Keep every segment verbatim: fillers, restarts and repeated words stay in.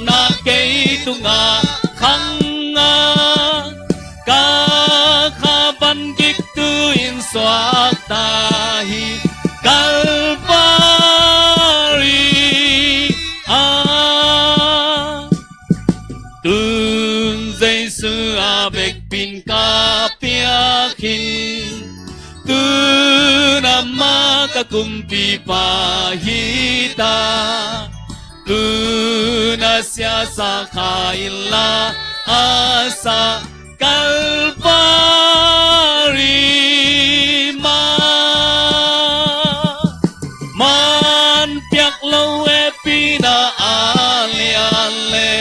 na kei tungah khang a, ka kha van gik tu in suakta hi Kalvari ah. Tun Jesu a bekpin ka piak hi, tun amah ka kumpipa hi ta. Tun a siasa kha in la a sa Kalvari mah. Man piak lo e pi na a lian le,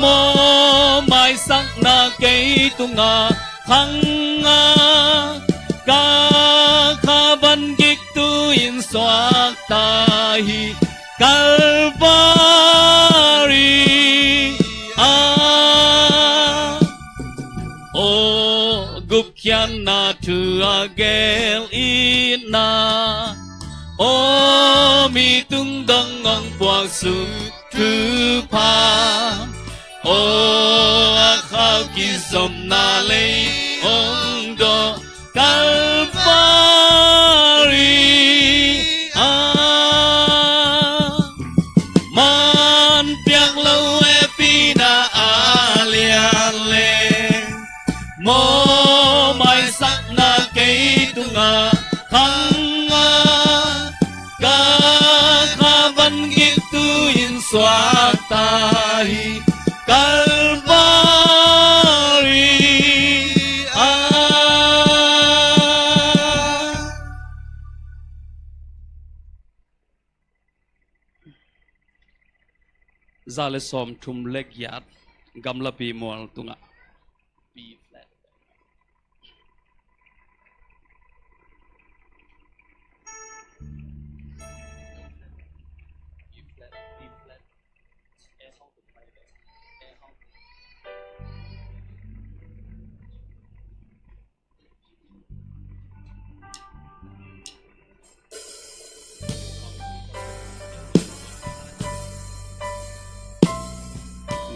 mawh maisakna kei tungah khang a, ka kha van gik tu in suakta hi Kalvari ah. Aw gupkhiatna thu a gel itna, aw mi tungdong hong puaksuk thupha, aw a khau kizopna lei hong dawh Kalvari ah. Man piak lo e pi na a lian le, mawh maisakna kei tungah khang a, ka kha van gik tu in suakta hi Kalvari ah. Za le sawmthum le giat, Gamlapi mual tungah. B flat.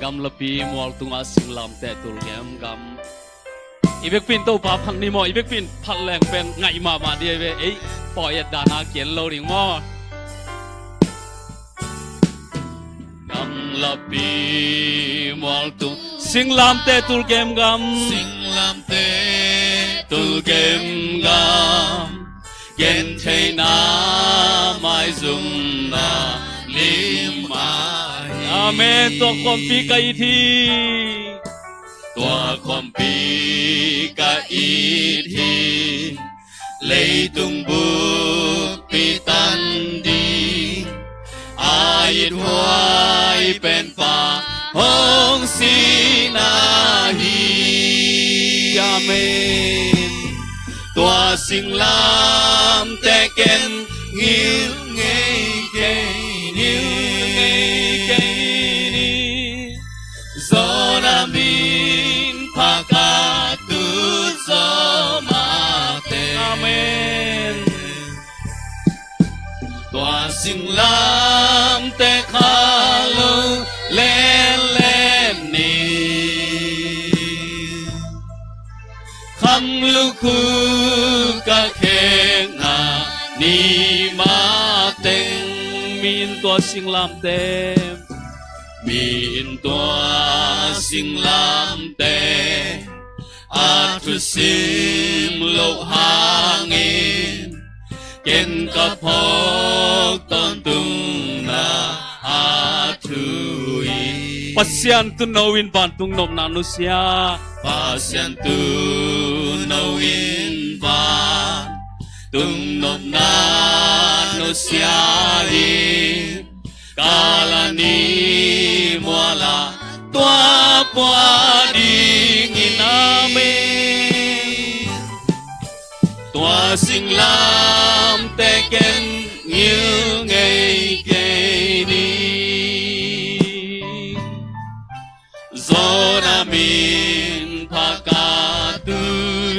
Gamlapi mual tungah singlamteh tulgem gam. I bekpin Topa phat ni maw, i bekpin phat leng pen ngaih mahmah dih ve, ei, pawi et dana kian lo ding maw. Gamlapi mual tung singlamteh tulgem gam. Singlamteh tulgem gam. Gentheihna maizumna lim ahi. Amen. Tua khuampi ka it hi. Tua khuampi ka it hi. Leitung bukpi tan ding a ithuai penpa hong sihna hi. Amen. Tua singlamteh ken ngil ngei kei ni. Ngil ngei kei ni. Zo na min pha ka tu zo mah teng. Amen. Tua singlamteh kha lo lenlen ni. Kham lukhu ka khekna ni mah teng. Mi in tua singlamteh, mi in tua singlamteh a thusim loh hangin ken ka phawk tawntungna a thu hi. Pasian tuuno in vantung nopna nusia. Pasian tuuno in vantung nopna nusia hi. Kalvari mualah tua pua dingin. Amen. Tua singlamteh ken ngil ngei kei ni. Zo na min pha ka tu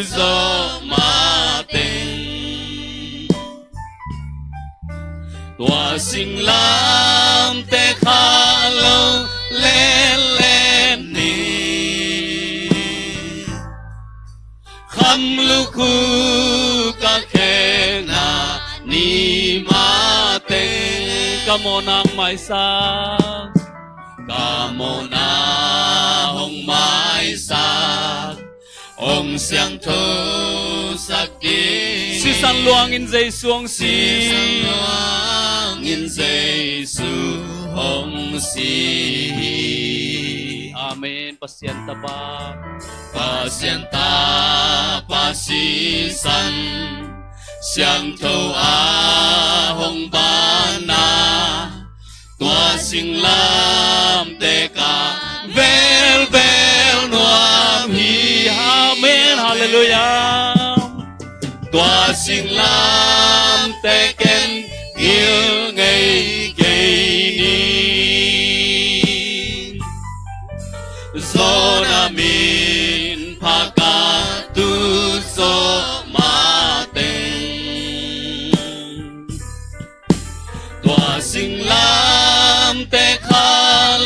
zo mah teng. Tua singlamteh kha lo Ka mawhna hong maisak. Ka mawhna hong maisak. Hong siangthosak ding. Sisan luangin Jesu hong si. Sisan luangin Jesu hong si. Amen. Pasian Tapa, Pasian Tapa sisan siangtho a hong banna, tua singlamteh ka velvel nuam hi. Amen. Halleluiah. Tua singlamteh ken ngil ngei kei ning. Zona min pha ka tu zawh mateng. Tua singlamteh kha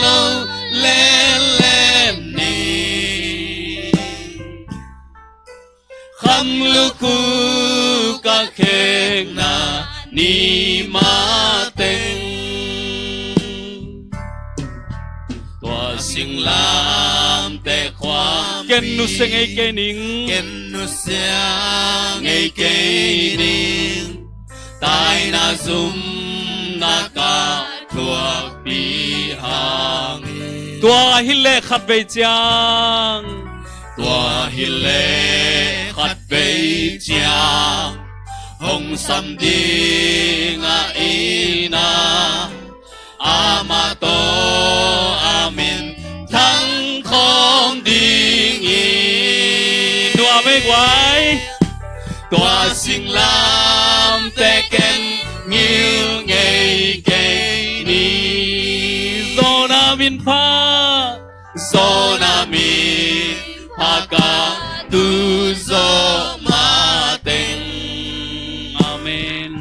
lo lenlen ni. Kham lukhu ka khekna ni mateng. Tua singlamteh khuam ken nusia ngei kei ning. Ken nusia ngei kei ning. Taina zumna ka thuakpih hangin. Tua hileh khatvei ciang. Tua hileh khatvei ciang. Hong sam ding a ina. Amah tawh a min thang khawm ding hi. Tua vei guai. Tua singlamteh ken ngil ngei kei ni. Zona min pha. Zona min pha ka tu zawh mateng. Amen.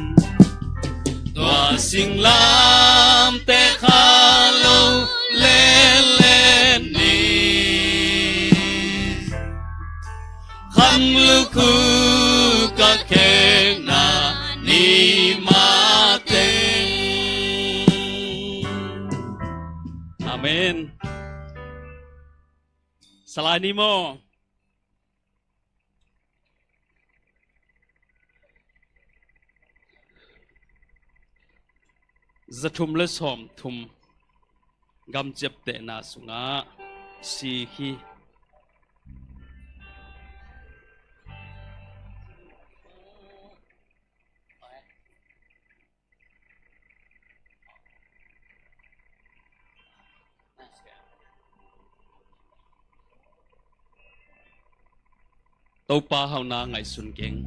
Tua singlamteh kha lo lenlen ni. Kham lukhu ka khekna ni mateng. Amen. Salai ni maw. Zathum le sawmthum gam ciaptehna sungah si hi. Topa hauhna ngaihsun keng.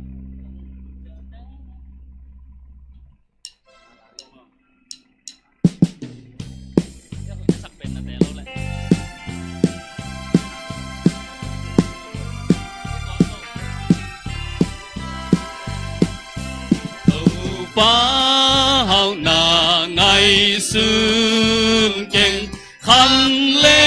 Topa hauhna ngaihsun keng. Kham le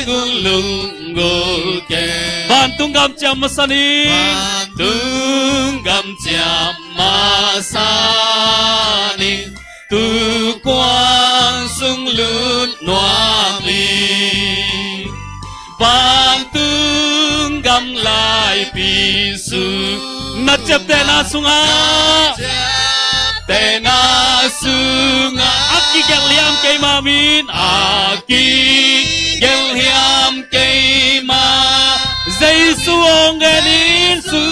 gul lunggulh keng. Vantung gam ciam masa ning. Vantung gam ciam masa ning. Tu kuang sung lut nuam ing. Vantung gam laipi sung. Na ciaptehna sungah. Ciaptehna sungah. A kigelh hiam keimah min. A kigelh hiam keimah. Jesu hong gen in. Jesu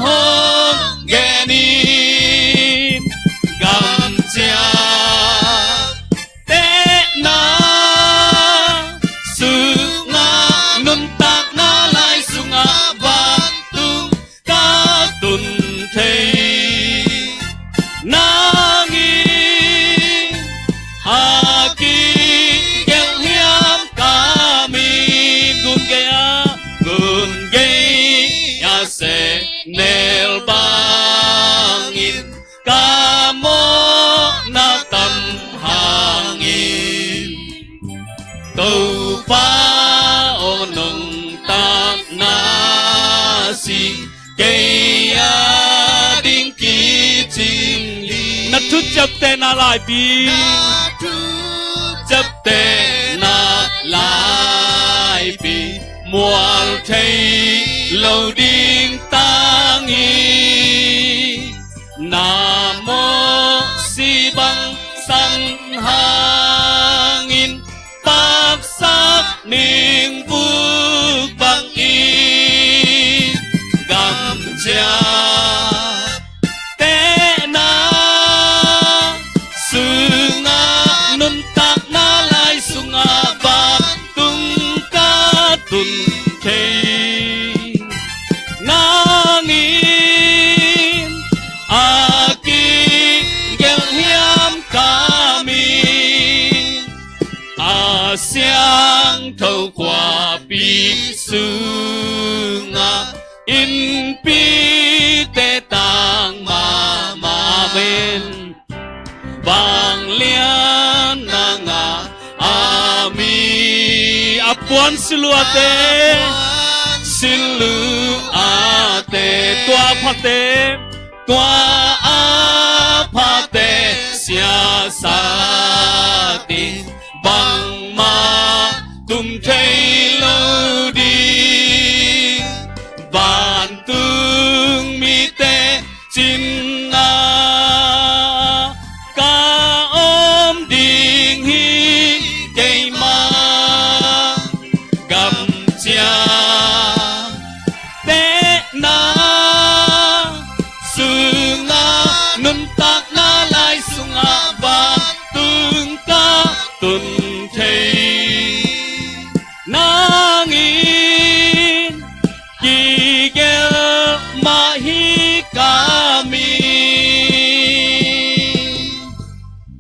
hong gen in. Gam ciam tehna sungah, nuntakna lai sungah vantung ka tun thei nangin. A kigelh hiam ka min, gun gei-ah, gun gei-ah sehnel bangin. Ka mawhna tam hangin Topa aw nong tangna si kei a ding kicing hi. Na thut Ciaptehna laipi. Ciaptehna laipi. Mual thei lo ding tang hi. Na mawh si bang san hangin paksak ning vuk bang i gamcia tehna sungah nuntakna lai sungah vantung ka tun thei nangin a kigelh hiam ka min a siangtho khuapi sungah innpite tang mahmah. Amen. Vanglian nangah a mi a puan siluate, siluate, tua phate, tua a phate siasa ding bangmah tum thei lo ding. Vantung mite cinna ka om ding hi. Keima gamcia tehna sungah nuntakna lai sungah vantung ka tun thei nangin kigelh mah hi ka min.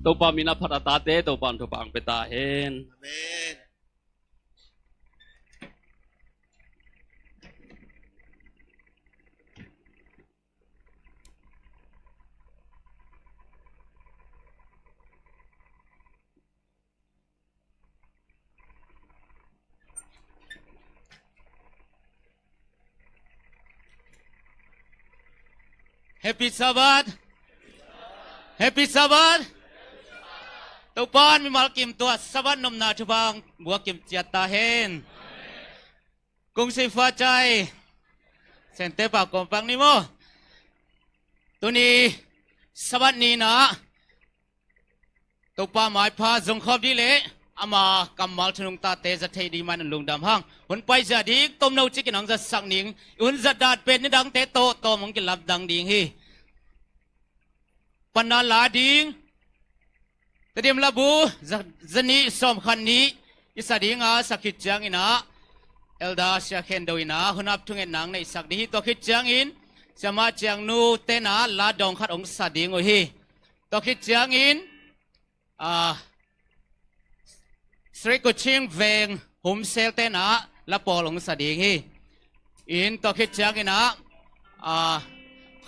Topa min a phat a tate Topa in thupha ang pia ta hen. Amen. Happy Sabbath. Happy Sabbath. Topan mimal kim tua Sabbath nopna thupha ang buak kim ciat ta hen. Kung si fa cai. Sente pa kompang ni mo. Tuni Sabbath ni na Topa maipha zong khawm dih leh ama kammal thunung tate za thei dih man un lungdam hang. Hun paizia ding tomno cikin ang zatsak ning. Hun zatdan pen nidangte tawh tawm ang kilamdang ding hi. Panna la ding Tedim labu za, za nih sawm khat nih i sa dinga sa khit ciangin ah Elder Sia Khen Do in ah hun ap thungetna ang neihsak ding hi. Tua khit ciangin Siamah Ciangnu ten ah la dawng khat hong sa ding uh hi. Tua khit ciangin ah, Sri Kuching Veng Humsel ten ah la pawl hong sa ding hi. In tua khit ciangin ah, ah,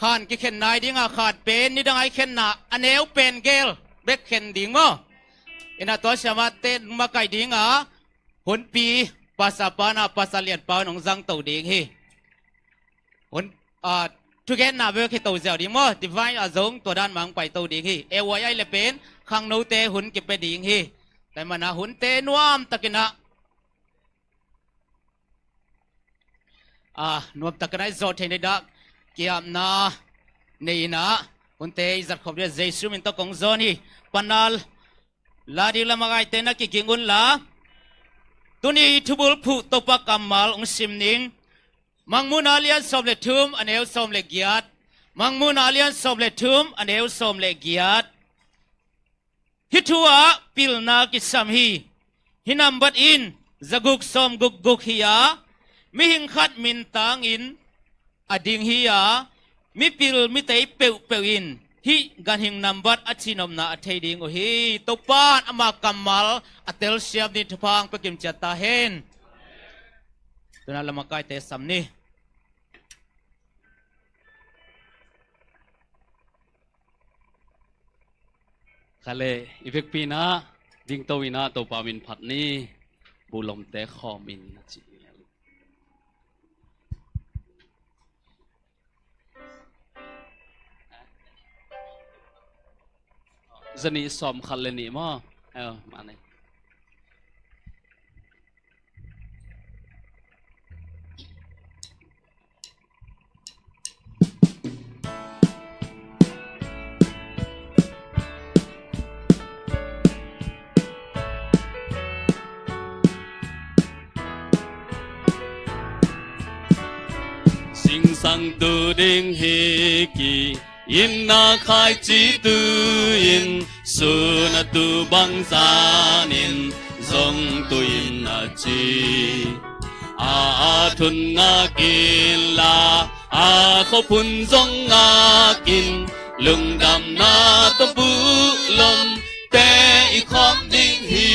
khan kikhen nai ding a, khan pen nidang a i khenna a neu pen gel bek khen ding maw? In ah tua siamah ten makaih ding a, hunpi Pastor Pa na Pastor Lian Pa in hong zangto ding hi. Hun, ah, thugenna bek hi to ziau ding maw? Divine a zong tua dan mang pai to ding hi. A Y I le pen khangnote hun kipia ding hi. Tua mana hunte nuam takin ah, ah, nuam takin ah i zawh thei nei dah kiamna nei in ah hunte i zat khop ding a Jesu min tawh kong zawn hi. Panal la ding la makaite na kiging un la. Tuni thubul phuh Topa kammal hong sim ning. Mangmuhna lian sawm le thum a neu sawm le giat. Mangmuhna lian sawm le thum a neu sawm le giat. Hih thu ah pilna kisam hi. Hih nambat in zaguk sawm guk guk hi a, mihing khat mintangin a ding hi a, mipil mitei peuhpeuh in hih ganhing nambat a cihnopna a thei ding uh hi. Topan ama kammal a telsiam ding thupha ang pia kim ciat ta hen. Tuna lamakaite sam ni. Khale, i vekpi in ah dingto in ah Topa min phat ni. Buhlomte khawm in a ci. Zanih sawm khat le nih maw? Ayo, mah ni. Singsang tu ding hi ki, inn a khaici tu in, sun a tu bang zan in, zong tu in a ci. A, a thun ngak in la, a khuaphun zong ngak in, lungdamna tawh buhlomte i khawm ding hi.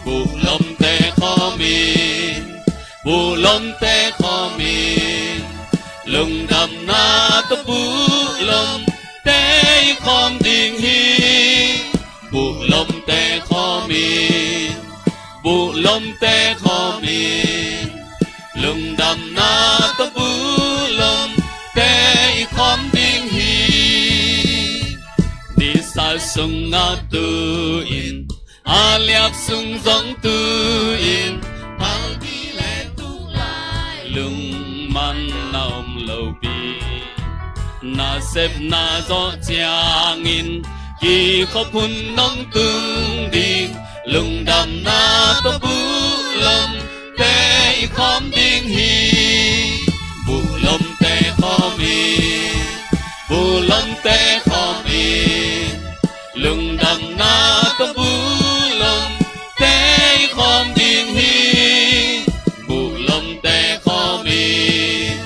Buhlomte khawm in, buhlomte khawm in, lungdamna tawh buhlomte i khawm ding hi. Buhlomte khawm in, buhlomte khawm in, lungdamna tawh buhlomte i khawm ding hi. Nisa sungah tu in, a liap sung zong tu in, phalbi le tu lai lungman na om lo pi. Nasepna zawh ciangin, kikhuaphun nong tung ding, lungdamna tawh buhlomte i khawm ding hi. Buhlomte khawm in, buhlomte khawm in, lungdamna tawh buhlomte i khawm ding hi. Buhlomte khawm in,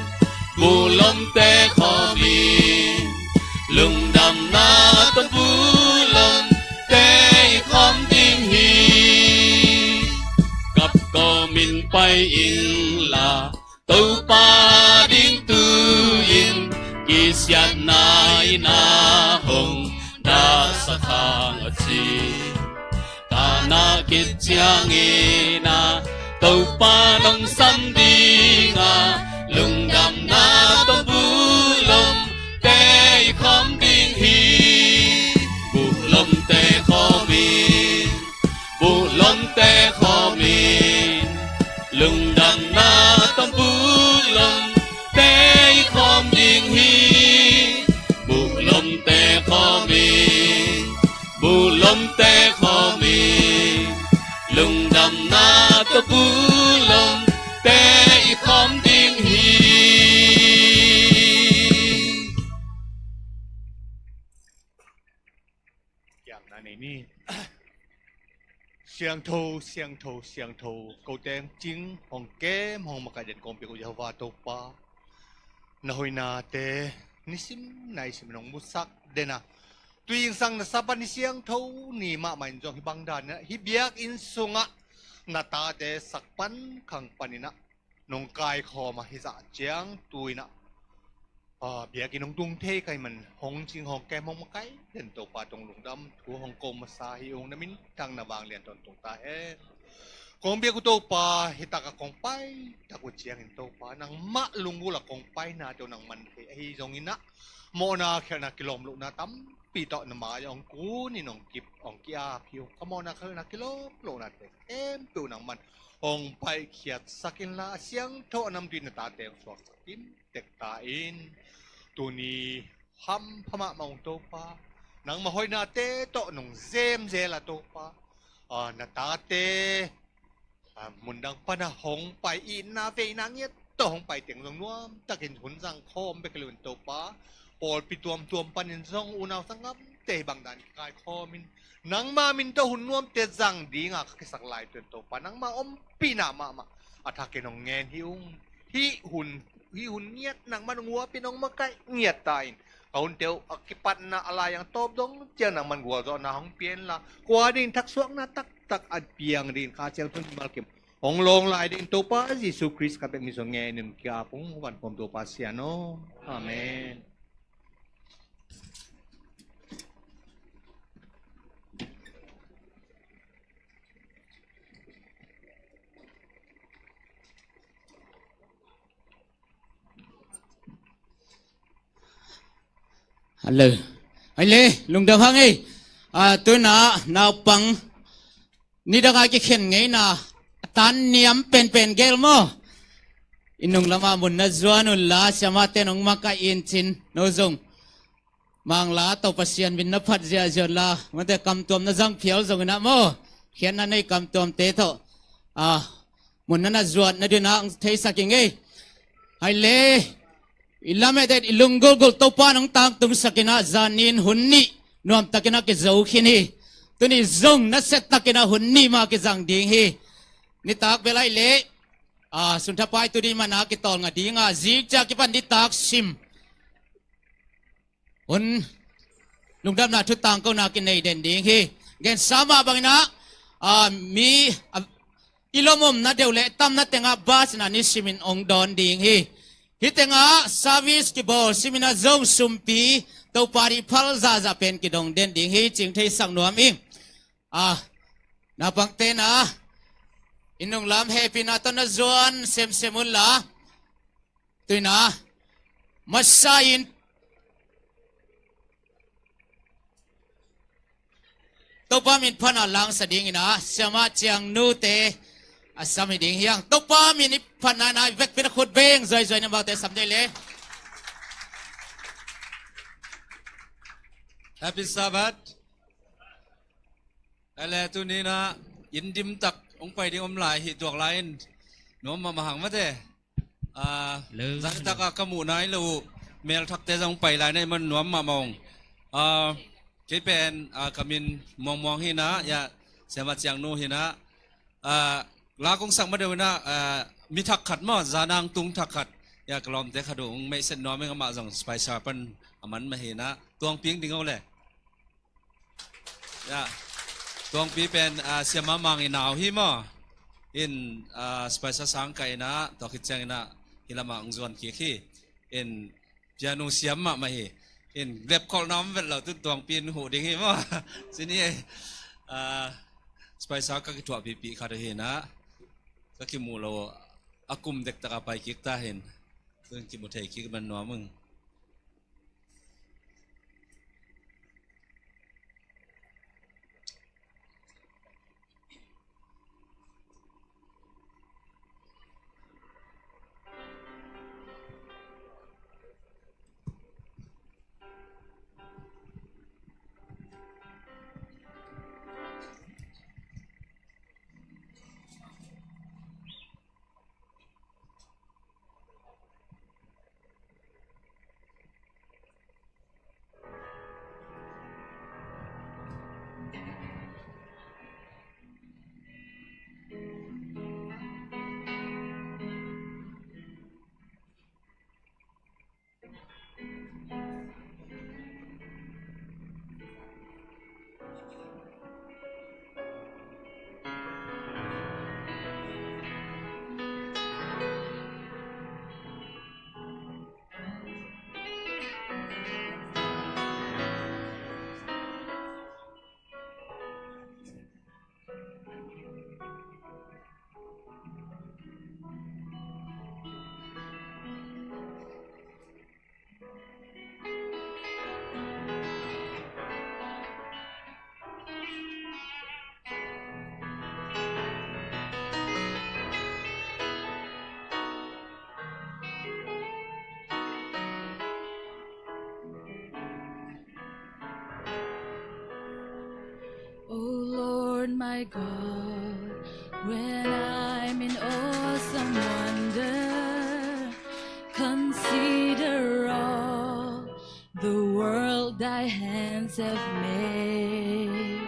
buhlomte khawm in, lungdamna tawh buhlomte i khawm ding hi. Kap kawmin pai in la, Topa ding tu in, kisiatna in a hong dahsak hang a ci. Kana khit ciangin a, Topa nong sam ding a, lungdamna tawh buhlomte i khawm ding hi. Buhlomte khawm in, buhlomte khawm in, lungdamna tawh buhlomte i khawm ding hi. Buhlomte khawm in, buhlomte khawm in, lungdamna tawh buhlomte i khawm ding hi. Kiamna nei ni. Siangtho, siangtho, siangtho, ko teng cing hong kem hong makaih den kong pia ko Jehovah Topa, na hoihnate nisim naisim in hong musak den a, tui zingsang na Sabbath ni siangtho ni mahmah in zong hih bang dan in a, hih biakinn sungah na tate sak pan khang panin a nong kaikhawm a, hih zah ciang tu in a, a, biakinn hong tung thei ka hih man hong cing hong kem hong makaih den Topa tong lungdam thu hong ko masa hi ung. Na minthang na vanglian tawntung ta hen. Kong biak uh Topa, hih tak a kong pai tak uh ciangin Topa, nangmah lunggulh a kong painate uh nang man thei ahi zongin a, mawhna khialhna kilawm lohna tampi tawh na mai ah hong kun in hong kip hong ki-ap hi ung. Ka mawhna khialhna kilawm lohnate khempeuh nangman hong paikhiatsak inla, a siangtho a namtui na tate hong suaksak kim tek ta in. Tuni hampha mahmah ung Topa, nangmah hoihnate tawh nong zemzel a Topa, a, na tate, a, mundang pana hong pai, itna veina ngiat tawh hong pai teng zong nuamtakin hun zang khawm bek hi lo in Topa, pawlpi tuamtuam panin zong unau sanggamte hih bang dan kikaikhawm in, nangma min tawh hun nuamte zang dinga ka kisak lai tun Topa, nangma ompihna mahmah a thakin hong ngen hi ung. Hih hun, hih hun ngiat nangman hong huapin hong makaih ngiat ta in, ka hunte uh a kipatna a lai ang tawp dong ciang nangman gualzawhna hong pia inla, kua ding thaksuakna taktak a piang ding Kha Siangtho mimal kim hong lawng lai ding Topa Jesu Khrist ka pek min suang ngenin ki-ap ung. Vankhawm Topa Sian aw. Amen. Hello. Ai le, lungdam hang ei. A, tuna naupang nidanga kikhen ngeina a tan niam penpen gel maw? I nung lama mun na zuan unla, siamahte nong makaih in cin, no zong Mangla to Pasian min na phat ziahziah unla, mate kamtuam na zang phial zong inah maw, khiatna nei kamtuamte tawh, a, mun na na zuat nadinah hong theisak ing ei. Hai le, i lamet et i lunggulgul Topa nong tangtungsak inah zanin hun nih nuamtakinah kizo khin hi. Tuni zong na settakinah hun nih mah kizang ding hi. Nitak bel hai le, a, sunthapai tu ding mana kitawlnga dinga zikcia kipan nitak sim hun lungdamna thu tangkona kinei den ding hi. Gensa mah banginah, a, mi, a, i lomomna deuh le tamna tengah bus inah nisimin ong dawn ding hi. Hih tengah service kibawl siminah zong sumpi Topa dih phal zahzah pen kidong den ding hi, cing theisak nuam ing. A, naupangte na, i nunglam hehpihna tawh na zuan semsem unla, tuina masa in Topa min phatna langsa dingina siamah ciangnute a sam hi ding hiang. Topa min i phatna na i vekpi na khut beng zuaizui na baute sam dei le. Happy Sabbath. Ale tuninah inn dimtak hong pai ding om lai hi tuak lai in nuam mahmah hang mate. Zanitak a ka muh nai lo uh melthakte zong pai lai na i man nuam mahmah ung. Kei pen ka min Muangmuang hinah, ya, siamah ciangnu hinah. La kong sak ma deuh inah mi thak khat maw, zanang tung thak khat, ya, ka lawmte khat uh hong meihset nuam ing, amah zong Spicer pan a man mah hinah tuangping ding o le. Ya. Tuangpi pen siamah Mang i nau hi maw? In Spicer sang ka inah tua khit cianginah hi lamah hong zuan kik hi. In pianu siam mahmah hi. In lepkholhna om vet lo tun tuangpi in huh ding hi maw? Sini ei. Spicer ka kithuah pipi khat uh hinah ka kimuh lo a kum dektak a pai kik ta hin. Tun kimu thei kik man nuam ung. Oh Lord, my God, when I'm in awesome wonder, consider all the world thy hands have made.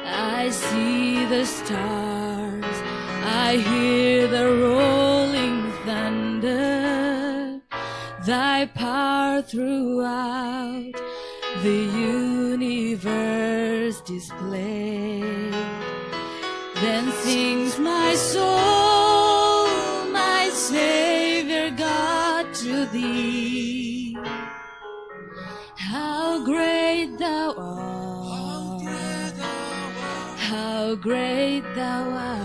I see the stars, I hear the rolling thunder, thy power throughout the universe displayed. Then sings my soul, my Savior God, to thee. How great thou art. How great thou art.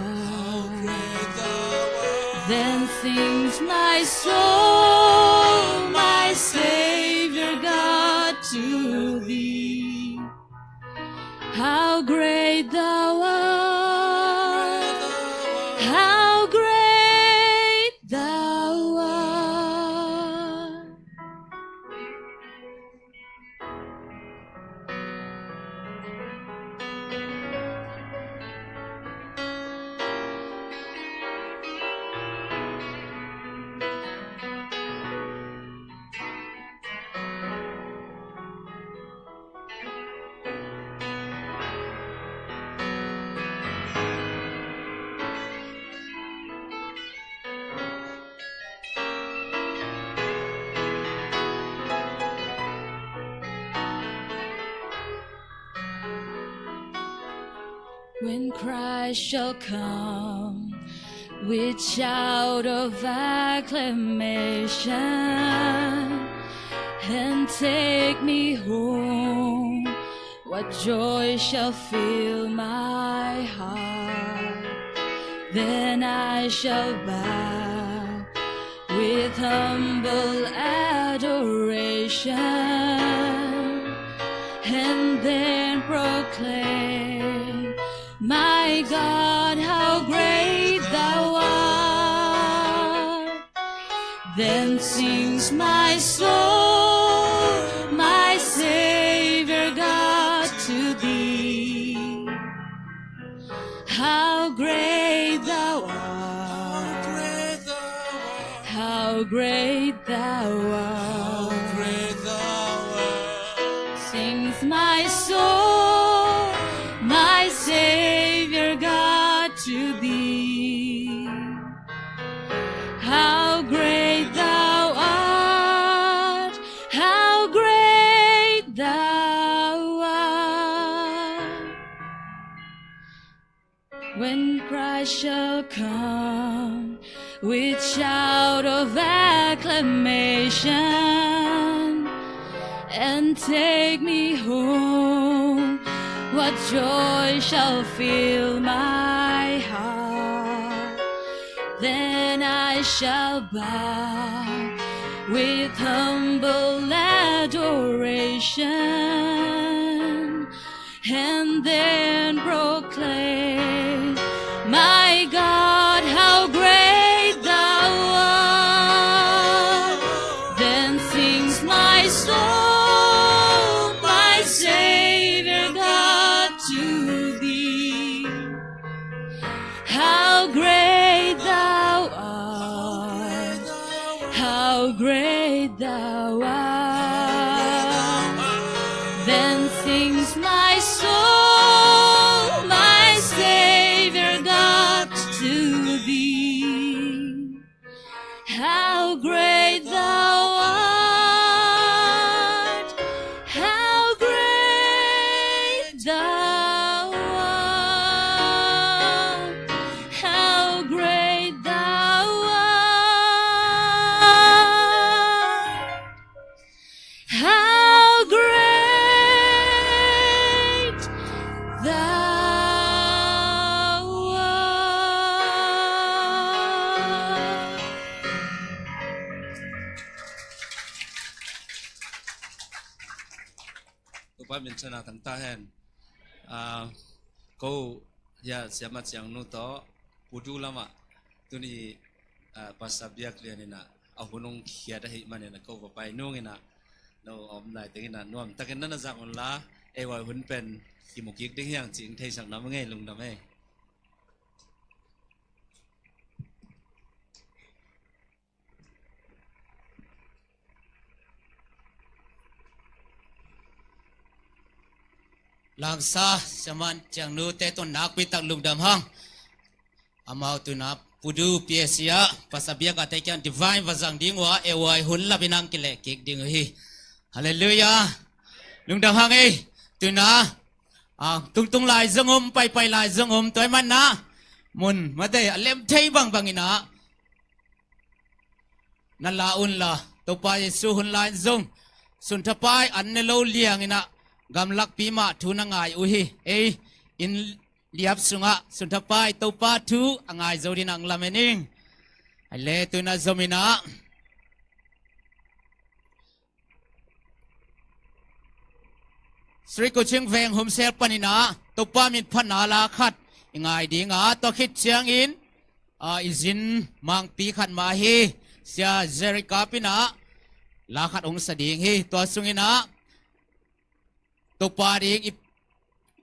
Then sings my soul, my Savior God, to thee. How great thou art, how great thou art. When Christ shall come with shout of acclamation and take me home, what joy shall fill my heart? Then I shall bow with humble adoration and then proclaim, "My God, how great thou art!" Then sings my soul, "My Savior God, to thee. How great thou art! How great thou art!" Sings my soul, "My Savior God, to thee. How great thou art! How great thou art!" When Christ shall come with shout of acclamation and take me home, what joy shall fill my heart? Then I shall bow with humble adoration and then proclaim, "My God, how great thou art!" Then sings my soul, "My Savior God, to thee. How great thou art! How great thou art!" Then sings my soul, "My Savior God, to thee. How great thou art! How great thou art! How great thou art!" How great thou art. Topa min thang ta hen. Ah, ko, ya, Siama Ciangnu tawh, Pudu lamah, tuni, ah, Pastor Biak Lian in ah, a hun hong khiat ahih manin ah, ko va pai nung in ah, no om lai teng in ah, nuam takin na na zak un la, ei vai hun pen, kimu kik ding hi hang cih theisak na mah ngei, lungdam ei. Langsa, Siama Ciangnu te tun nakpi tak lungdam hang. Amau tu in ah Pudu P A C ah, Pastor Biak a te kiang divine va zang ding uh a, ei vai hun lap in hong kileh kik ding uh hi. Halleluiah. Lungdam hang ei. Tu in ah, ah, tungtung lai zong om, paipai lai zong om, tua ahih manin ah, mun, mate, a lem thei bangbang in ah, na la un la, Topa Jesu hun lai zong, sunthapai an ne lo liang in ah, gamlakpi mah thu na ngai uh hi. Ei, inn liap sungah, sunthapai Topa thu a ngai zo ding in ah lamen ing. Ai le, tu in ah zom in ah. Sri Kuching Veng Humsel panin ah Topa min phatna la khat i ngai ding a, tua khit ciangin, ah, i zin mangpi khat mah hi, Sia Jerry Kap in ah la khat hong sa ding hi. Tua sungin ah Topa ding i,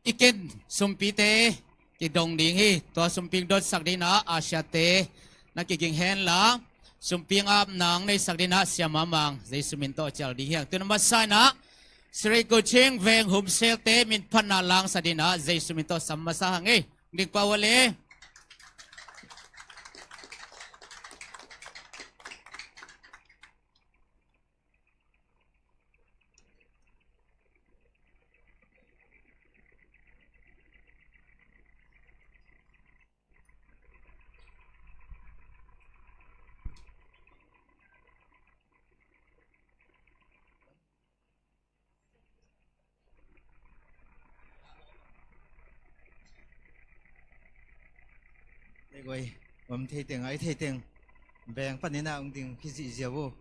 i ken sumpite kidong ding hi. Tua sumpi dotsak ding ah Asia te na kiging hen la, sumpi ngap nang neisak ding ah Sia Mamang Jesu min tawh cial ding hi. Tun a masa in ah Sri Kuching Veng Humsel te min phatna la sa ding ah Jesu min tawh sam masa hang ei. Ding pau a le. Ei guai, om thei teng, ai thei teng, veng panin ah hong ding hi zihziau uh.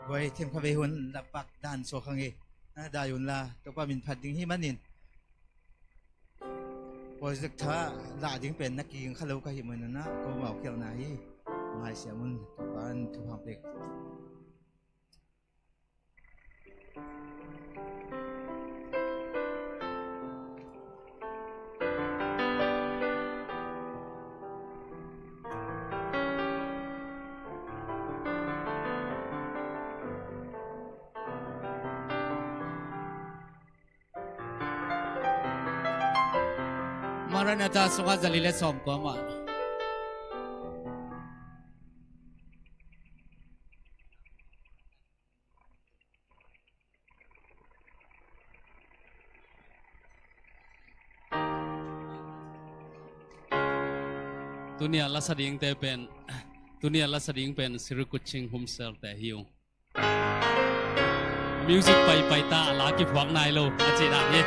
Guai, themkhat vei hun lapak dan suak hang e. Na dai un la, Topa min phat ding hi manin. Project tha lah ding pen na kiging kha lo ka hih manin ah, ko mau khialhna hi. Ngaisiam un, Topa in thupha pek. Maranatha sungah zali le sawmkua mah. Tuni a la sa dingte pen, tuni a la sa ding pen Sri Kuching Humsel te hi ung. Music paipai ta, a la kiphuak nai lo a cih dan hi.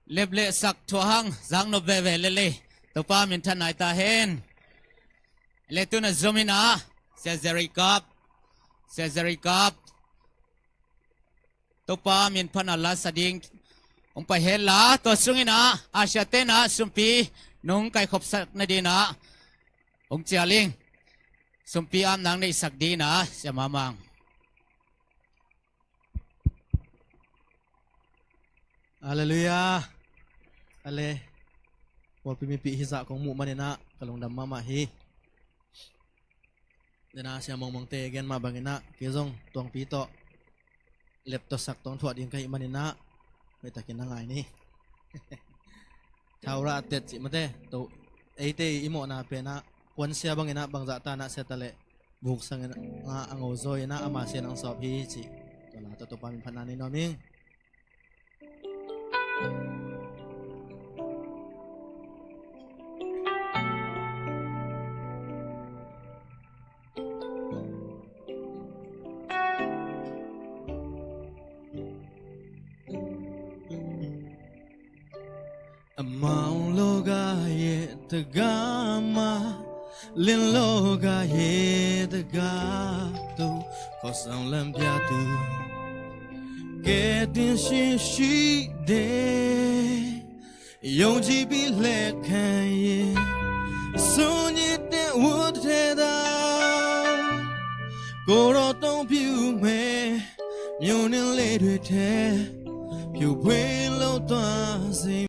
Lep le sak thuah hang, zang nop veve lele. Topa minthan nai ta hen. Le tuna zom ina, Sia Jerry Kap, Sia Jerry Kap. Topa min phan a la sa ding hong pai hen la, tua sung ina, Asia tena sumpi nong kaikhopsak nadina hong cial ing. Sumpi am nang neihsak dina, Sia Mamang. Halleluiah. Ale, pawlpi mipi hizah kong muh maninah ka lungdam mahmah hi. Dena Sia Mongmongte gen mah banginah kei zong tuangpi tawh lep tawh sak tawh thuah ding ka hih maninah hoihtakin na ngai ni. Thaura a tet cih mate to, eite i mawhna penah puansia banginah bangzah tanah sia taleh buk sangin a, a ngo zaw inah ama sia nang sawp hi cih. Tua la tawh Topa min phatna nei nuam ing. Amau lo ga ye tagama, lin lo ga ye tagatu, kosang lam piatu. Ketin shi shi de, yong ji bi le kan ye, sun ye te wo te da. Koro tong piu me, myo ne le dwe te, piu pwe lo twa si